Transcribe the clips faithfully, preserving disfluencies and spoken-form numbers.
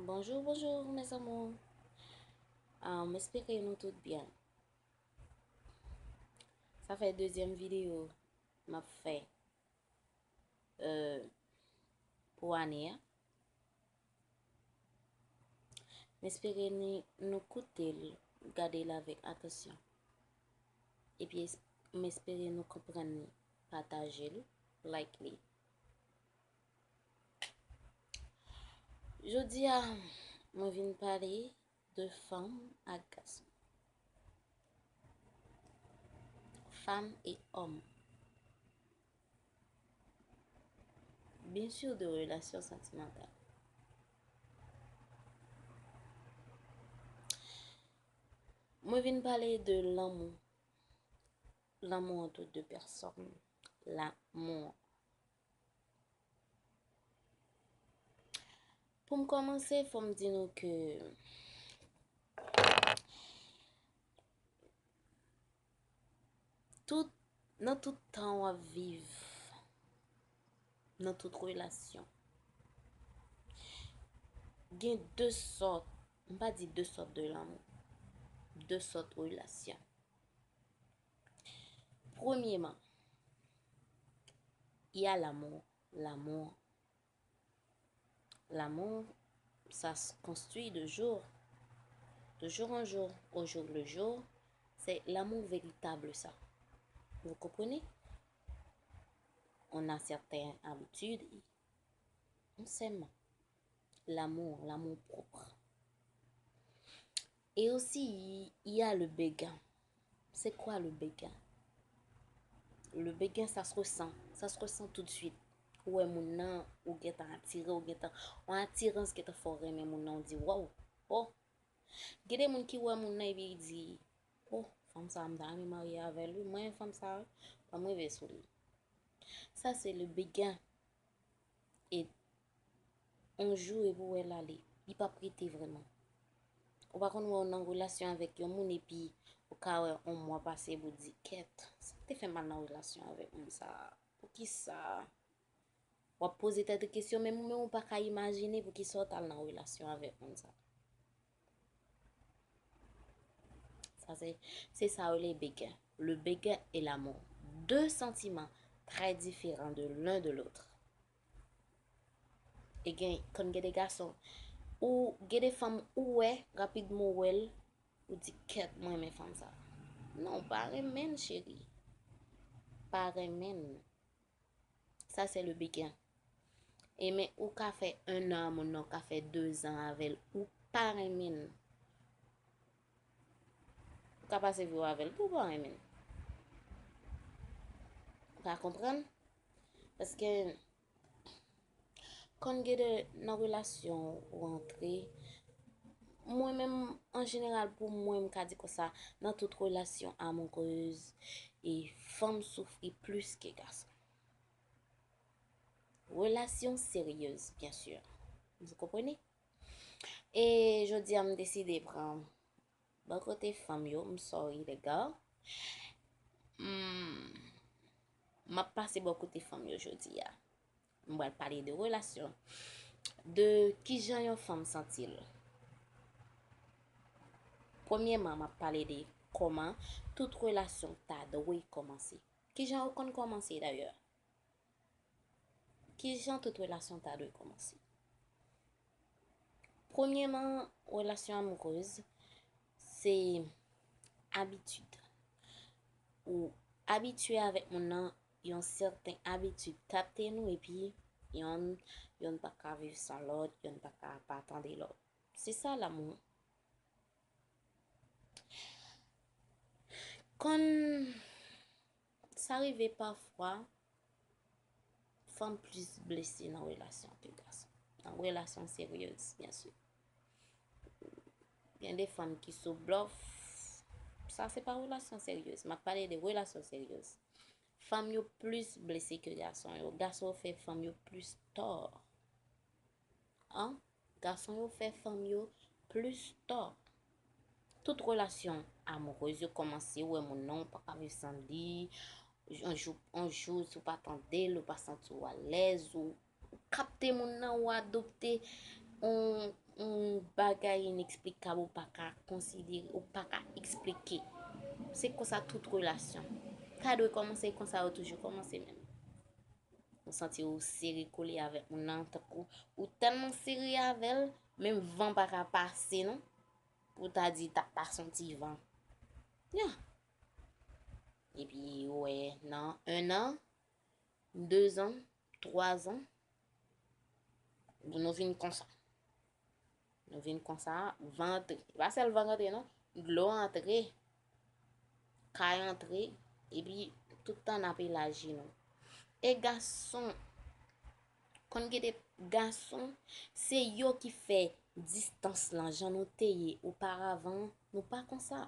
Bonjou, bonjou, mes amours. Ah, m espere nou tout byen. Sa fè dezyèm videyo m ap fè, euh, pou ane a. M espere ni, nou koute l, gade l avèk atansyon. Epi es-, m espere nou konprann li, pataje l, like li. Jodi a, mwen vin pale de fanm ak gason. Fanm e òm. Byen si de relasyon santimantal. Mwen vin pale de lanmou. Lanmou entre deux personnes. Lanmou. Pou m kòmanse, fò m di nou ke tout, nan tout tan w ap viv, nan tout relasyon, gen de sòt, m pa di de sòt de lanmou, de sòt relasyon. Premyeman, il y a l'amour, l'amour. L'amour, ça se construit de jour, de jour en jour, au jour le jour. C'est l'amour véritable, ça. Vous comprenez? On a certaines habitudes, on s'aime. L'amour, l'amour propre. Et aussi, il y a le béguin. C'est quoi le béguin? Le béguin, ça se ressent. Ça se ressent tout de suite. Ou wè moun nan, ou gentan atire, ou gentan, yon atirans gentan fè w renmen moun nan, ou di, "Waw, oh." Gen de moun ki wè moun nan epi li di, "Oh, fanm sa, m ta renmen marye avè l, wi. Mwen, fanm sa, wi, ban m rive sou li." Sa, se le béguin. E yon jou epi w wè l ale, li p ap rete vrèman. Ou pa konn wè w nan relasyon avèk yon moun epi ou ka wè yon mwa pase epi w di, "Kèt, sa k te fè m al nan relasyon avèk moun sa a? Poukisa?" W ap poze tèt ou kesyon, menm ou menm ou pa ka imajine poukisa w t al nan relasyon avèk moun sa a. Sa se, se sa yo rele béguin. Le béguin et l'amour. De santiman trè diferan de l'un de l'autre. E gen, konn gen de gason, ou gen de fanm ou wè, rapidman ou wè l, ou di, "Kèt, mwen renmen fanm sa." Non, ou pa renmen l, cheri. Pa renmen l. Sa se le béguin. E men ou ka fè un an a moun nan, ou ka fè dezan avè l, ou pa renmen l. Ou ka pase vi w avè l tou, ou pa renmen l. Ou ka konprann? Paske konn gen de nan relasyon ou antre, mwen menm, an jeneral, pou mwen, m ka di konsa, nan tout relasyon amourez, e fanm soufri plis ke gason. Relasyon seryez, byen si. Vous comprenez? E jodi a, m deside pran bò kote fanm yo, m sorry, les gars. Hmm, m ap pase bò kote fanm yo jodi a. M pral pale de relasyon. De kijan yon fanm santi l. Premyeman, m ap pale de kòman tout relasyon ta dwe kòmanse. Kijan yo konn kòmanse, dayè? Kijan tout relasyon ta dwe kòmanse? Premyeman, relasyon amourez, se abitid. Ou abitye avèk moun nan, yon sèten abitid kapte nou, epi yonn, yonn pa ka viv san lòt, yonn pa ka pa tande lòt. Se sa, lanmou. Konn sa rive pafwa, fanm plis blese nan relasyon ke gason. Nan relasyon seryez, byen si. Gen de fanm ki sou blòf. Sa se pa relasyon seryez. M ap pale de relasyon seryez. Fanm yo plis blese ke gason yo. Gason yo fè fanm yo plis tò. An, gason yo fè fanm yo plis tò. Tout relasyon amourez yo kòmanse, ou wè moun nan, ou pa ka viv san li. Yon jou, yon jou, si w pa tande l, ou pa santi w alèz, ou, ou kapte moun nan, ou adopte yon, yon bagay ineksplikab ou pa ka konsidere, ou pa ka eksplike. Se konsa tout relasyon. Sa dwe kòmanse konsa, yo toujou kòmanse menm. Ou santi ou sere kole avèk moun nan, tankou ou tèlman sere avè l, menm van pa ka pase non, pou ta di ta pase yon ti van. Ya. Epi, ou wè, nan en an, de zan, twa zan, nou vin konsa. Nou vin konsa, van antre. E pa sèl van antre non, dlo antre, kay antre, epi tout tan n ap elaji nou. E gason, konn gen de gason, se yo ki fè distans lan, jan nou te ye oparavan, nou pa konsa.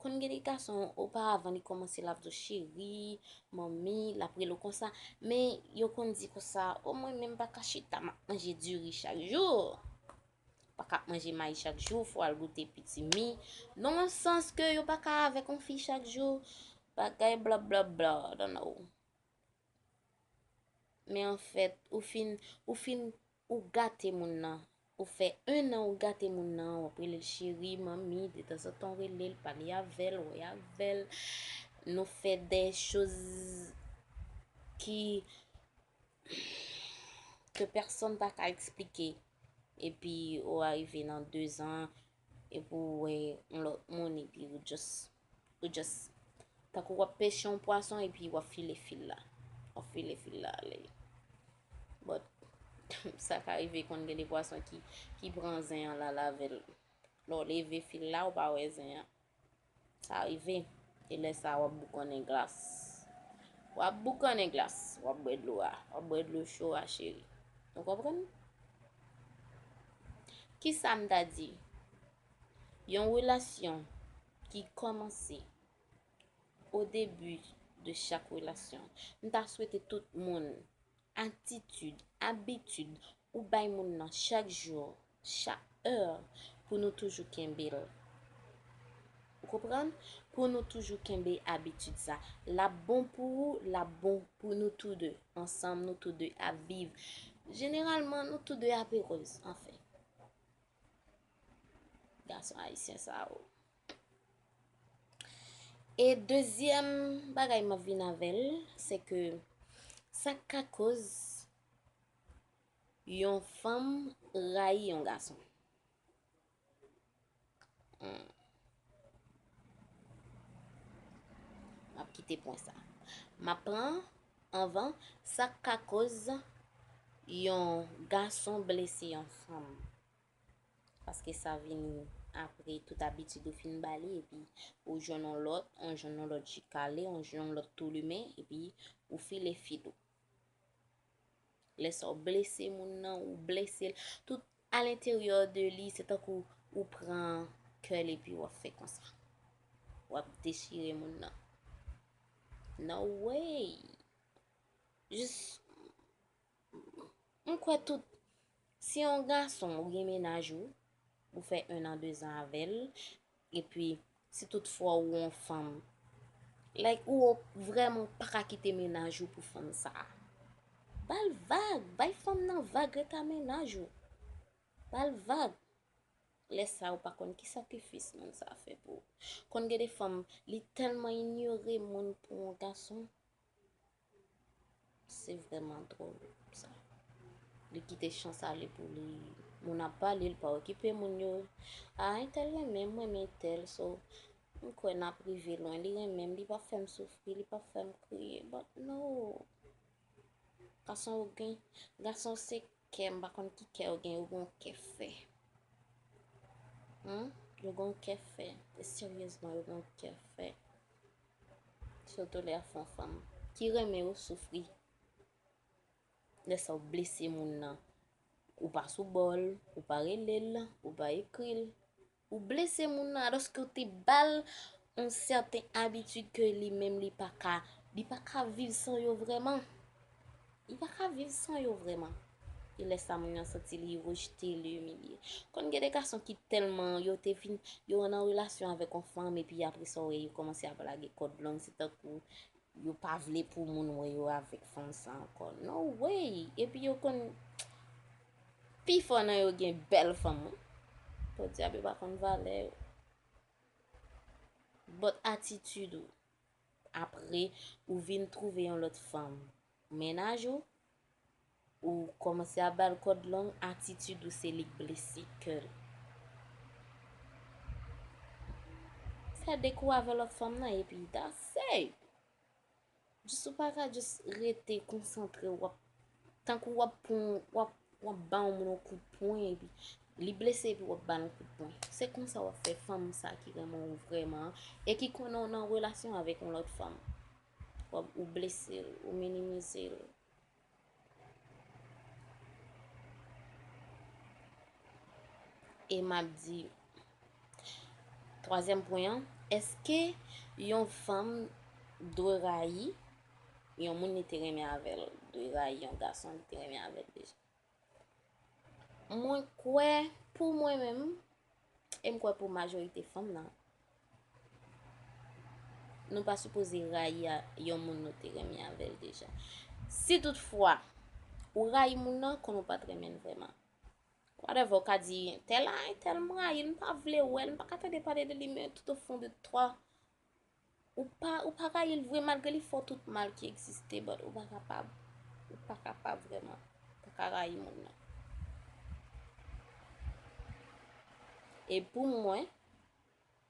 Konn gen de gason, oparavan, li kòmanse l ap di w cheri, manmi, l ap rele w konsa. Men yo konn di konsa, o mwen menm pa ka chita, m ap manje diri chak jou. Pa ka ap manje mayi chak jou, fò w al goute pitimi. Nan yon sans ke yo pa ka avèk yon fi chak jou, bagay blablabla, I don't know. Men anfèt, ou fin, ou fin, ou gate moun nan. Ou fè en an ou gate moun nan, w ap rele l cheri, manmi, detanzantan w rele l, pale avè l, wè avè l. Nou fè de choz ki, ke pèsonn pa ka eksplike. Epi ou arive nan de zan, epi w wè yon lòt moun, epi ou just, ou just, tankou w ap peche yon pwason, epi w ap file fil la. W ap file fil la ale. But, sa ka rive konn gen de pwason ki, ki pran zen an la lave l. Lè w leve fil la, ou pa wè zen an. Sa rive. E lè sa, w ap boukannen glas. W ap boukannen glas. W ap bwè dlo a. W ap bwè dlo cho a, cheri. Ou konprann? Kisa m ta di? Yon relasyon ki kòmanse o debi de chak relasyon. M ta swete tout moun atitid, abitid ou bay moun nan chak jou, chak è, pou nou toujou kenbe l. Ou konprann? Pou nou toujou kenbe abitid sa. L ap bon pou ou, l ap bon pou nou tou de. Ansanm, nou tou de ap viv. Jeneralman, nou tou de ap erez, anfen. Gason ayisyen sa yo. E dezyèm bagay m ap vin avè l, se ke sa k ka koz yon fanm rayi yon gason. Hmm. M ap kite pwen sa. M ap pran anvan sa k ka koz yon gason blese yon fanm. Paske sa vini apre tout abitid ou fin ba li, epi ou jwenn yon lòt, ou jwenn yon lòt ji kale, ou jwenn yon lòt tou limen, epi ou file fil ou. Lè sa w blese moun nan, ou blese l. Tout alenteryè de li, se tankou ou pran kè l epi w ap fè konsa. W ap dechire moun nan. No way! Jis, m kwè tout, si yon gason ou gen mennaj ou, ou fè en an, de zan avè l, epi si tout fwa ou yon fanm, like, ou vrèman pa ka kite mennaj ou pou fanm sa a, ba l vag, bay fanm nan vag, ret a mennaj ou. Ba l vag. Lè sa a, ou pa konn ki sakrifis moun sa a fè pou ou. Konn gen de fanm, li tèlman inyore moun pou yon gason. Se vrèman dwòl, sa. Li kite chans ale pou li. Moun ap pale, li pa okipe moun yo. A, entèl renmen m, m renmen entèl, so, m kwè n ap rive lwen. Li renmen m, li p ap fè m soufri, li p ap fè m kriye. But no. Gason yo gen, gason se kè, m pa konn ki kè yo gen, yo gen yon kè fè. Hmm? Yo gen yon kè fè. E seryezman, yo gen yon kè fè. Sitou lè a fè yon fanm ki renmen ou soufri. Lè sa ou blese moun nan. Ou pa sou bò l, ou pa rele l, ou pa ekri l. Ou blese moun nan alòske ou te ba l yon sèten abitid ke li menm li pa ka, li pa ka viv san yo vrèman. Li pa ka viv san yo vrèman. E lè sa moun nan santi li rejte, li imilye. Konn gen de gason ki tèlman yo te fin, yo nan relasyon avèk yon fanm epi apre sa w wè yo kòmanse ap lage kòd long, se tankou yo pa vle pou moun wè yo avèk fanm sa ankò. No way! Epi yo konn Pifò nan yo gen bèl fanm, wi. Podyab, yo pa konn valè yo. But atitid ou, apre ou vin twouve yon lòt fanm, mennaj ou, ou kòmanse ap ba l kòd long, atitid ou se li k blese kè l. Fè de kou avè lòt fanm nan, epi that's it. Jis ou pa ka jis rete konsantre, w ap, tankou w ap pran, w ap, w ap ba yon moun yon kout pwen, epi li blese, epi w ap ba l yon kout pwen. Se konsa w ap fè fanm sa ki renmen w vrèman, e ki konnen w nan relasyon avèk yon lòt fanm. W ap, ou blese l, ou minimize l. E m ap di, twazyèm pwen an, èske yon fanm dwe rayi yon moun li te renmen avè l, dwe rayi yon gason li te renmen avè l deja? Mwen kwè, pou mwen menm, e m kwè pou majorite fanm nan, nou pa sipoze rayi a, yon moun nou te renmen avè l deja. Si toutfwa, ou rayi moun nan, konnen w pa t renmen l vrèman. Whatever, ou ka di, tèl a, tèl m rayi l, m pa vle wè l, m pa ka tande pale de li, men tout au fond de toi, ou pa, ou pa rayi l vre, malgre li fè w tout mal ki egziste, but ou pa kapab, ou pa kapab vrèman, pa ka rayi moun nan. E pou mwen,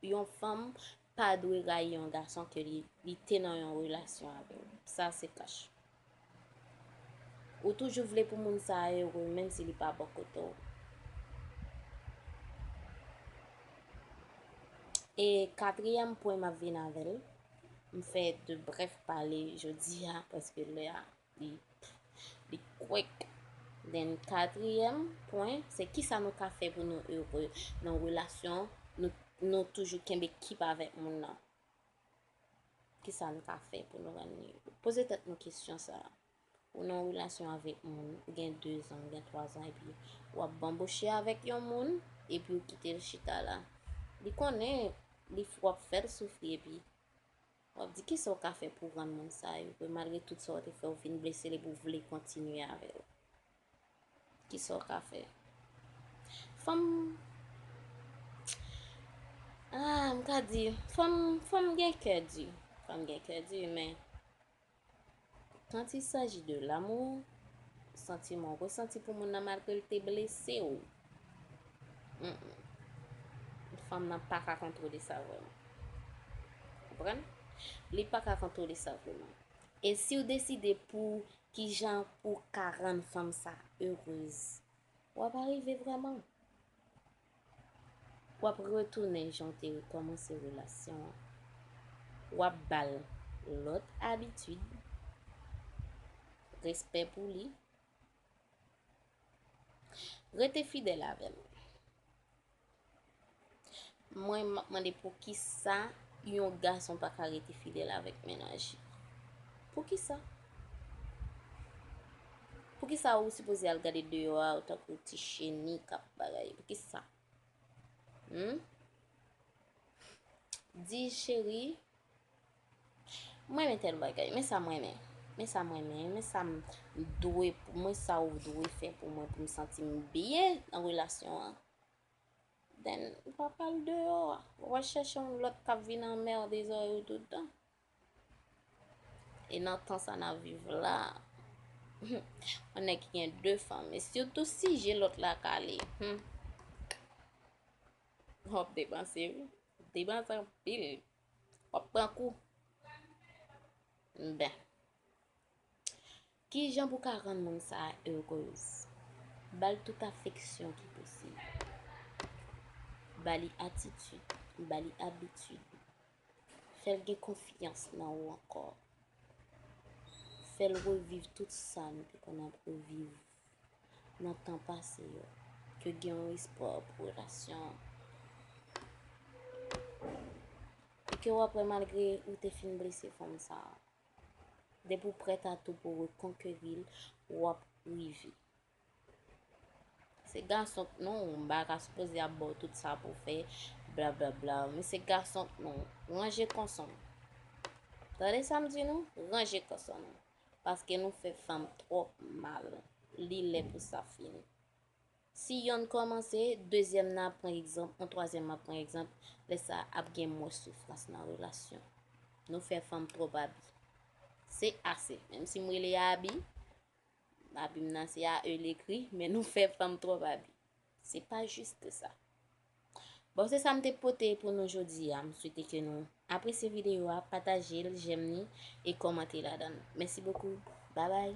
yon fanm pa dwe rayi yon gason ke li, li te nan yon relasyon avè l. Sa se kach. Ou toujou vle pou moun sa a ere, menm si li pa bò kote w. E katriyèm pwen m ap vin avè l, m fè de brèf pale jodi a, paske lè a, li, li kwèk. Then, katriyèm pwen, se kisa nou ka fè pou nou ere nan relasyon nou, nou toujou kenbe kip avèk moun nan. Kisa nou ka fè pou nou rann li ere? Poze tèt nou kesyon sa a. Ou nan yon relasyon avèk moun, ou gen dezan, ou gen twazan, epi w ap banboche avèk yon moun, epi w kite l chita la. Li konnen li, w ap fè l soufri, epi w ap di, kisa w ka fè pou w rann moun sa a ere, malgre tout sa w te fè, ou fin blese l, epi w vle kontinye avè l? Kisa w ka fè? Fanm, ah, m ka di, fanm, fanm gen kè di. Fanm gen kè di, men quand il s'agit de l'amour, santiman w resanti pou moun nan malgre l te blese w, mm, mm, fanm nan pa ka kontwole sa vrèman. Konprann? Li pa ka kontwole sa vrèman. E si w deside pou kijan pou w ka rann fanm sa erez, w ap arive vrèman. W ap retounen jan w te rekòmanse relasyon an. W ap ba l lòt abitid, respè pou li. Rete fidèl avè l. Mwen, m ap mande poukisa yon gason pa ka rete fidèl avèk mennaj li. Poukisa? Poukisa ou sipoze al gade deyò a, ou tankou ti cheni k ap bagay? Poukisa? Hmm? Di, cheri, m renmen tèl bagay, men sa m renmen, men sa m renmen, men sa m dwe, men sa ou dwe fè pou mwen, pou m santi m byen nan relasyon an. Then, ou pa pral deyò a. Ou pral chèche yon lòt k ap vin anmède zòrèy ou tout tan. E nan tan sa n ap viv la, yon nèg ki gen de fanm, e sitou si je lòt la kale, hmm, w ap depanse, wi. W ap depanse anpil. W ap pran kou. Ben. Kijan pou w ka rann moun sa a erez? Ba l tout afeksyon ki posib. Ba li atitid, ba li abitid. Fè l gen konfyans nan ou ankò. Fè l reviv tout sa nou te konn ap reviv nan tan pase yo. Ke gen yon espwa pou relasyon an. E ke w ap wè malgre ou te fin blese fanm sa a. Depi w prèt a tou pou w rekonkeri l, w ap rive. Se gason k nou, m pa ka sipoze ap ba w tout sa pou w fè, blablabla. Men se gason k nou, ranje konson. Tande sa m di nou? Ranje konson nou. Paske nou fè fanm twòp mal. Li lè pou sa fini. Si yonn kòmanse, dezyèm nan ap pran egzanp, yon twazyèm ap pran egzanp, lè sa ap gen mwens soufrans nan relasyon. Nou fè fanm twòp abi. Se ase. Menm si m rele abi, abi m nan se A E l ekri, men nou fè fanm twòp abi. Se pa jis sa. Bon, se sa m te pote pou nou jodi a. M swete ke nou apresye videyo a, pataje l, jèm li e kòmante ladan l. Mèsi bokou. Babay.